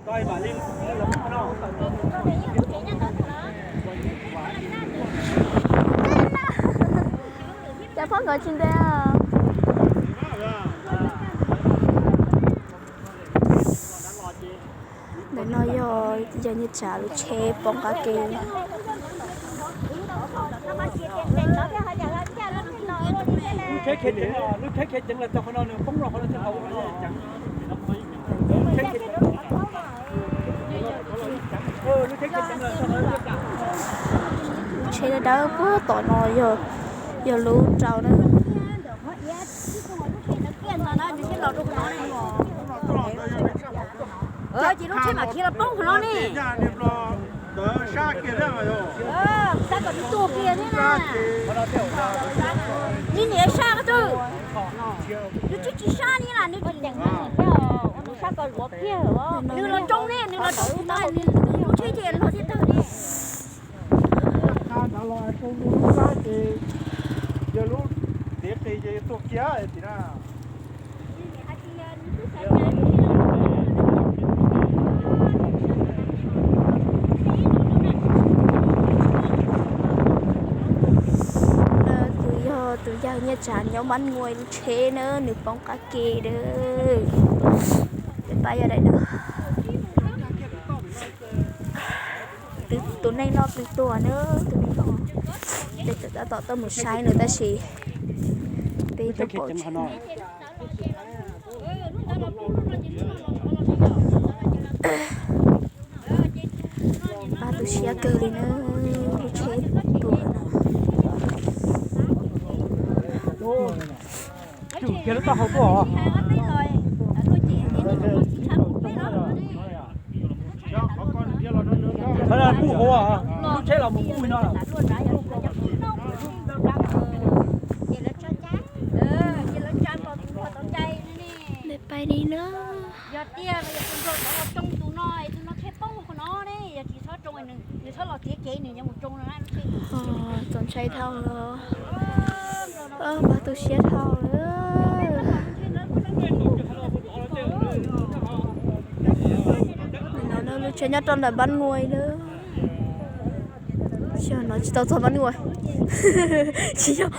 Cas phob nkawd tsis ntev. Ntawm no yog yawg Nyiaj Tsav lub tsheb poob qab ke. Lub tsheb dawb dawb puag tom no yog, yog lub rau na. Ces lub tsheb mam khiav los poob qhov no ne. Sab kom nws tuag kiag thiab na. Nws niam sab ko twg? Nws twb tsis sab li na, nws tsis deem, nws los tsoo ne, nws los tsoo kuv tau, nws lub tsheb ces los thiaj tawg ne. Yog lub tiav qis ces tuag kiag tim na. Tus yog tus yawg Nyiaj Tsav nyob Mab Nuaj lub tsheb na, nws poob qab ke na. Peb pab yog daim no. Tus neeg no twb tuag na, tus neeg no. Peb tab tom tuaj mus saib nws tab sis peb tuaj pom tsis. Pab tu siab kawg li na, lub tsheb tuag no. Kiag lub taub hau tuaj os. Qhov no kuj hauv, lub tsheb los mus kuj no. Peb pais li na. Txaus ntshai dhau los, pab tu siab dhau lawm. No lub tsheb nyob rau ntawm Npab Nuaj na. Xyov no tsis tau txog Npab Nuaj. Tsis yog.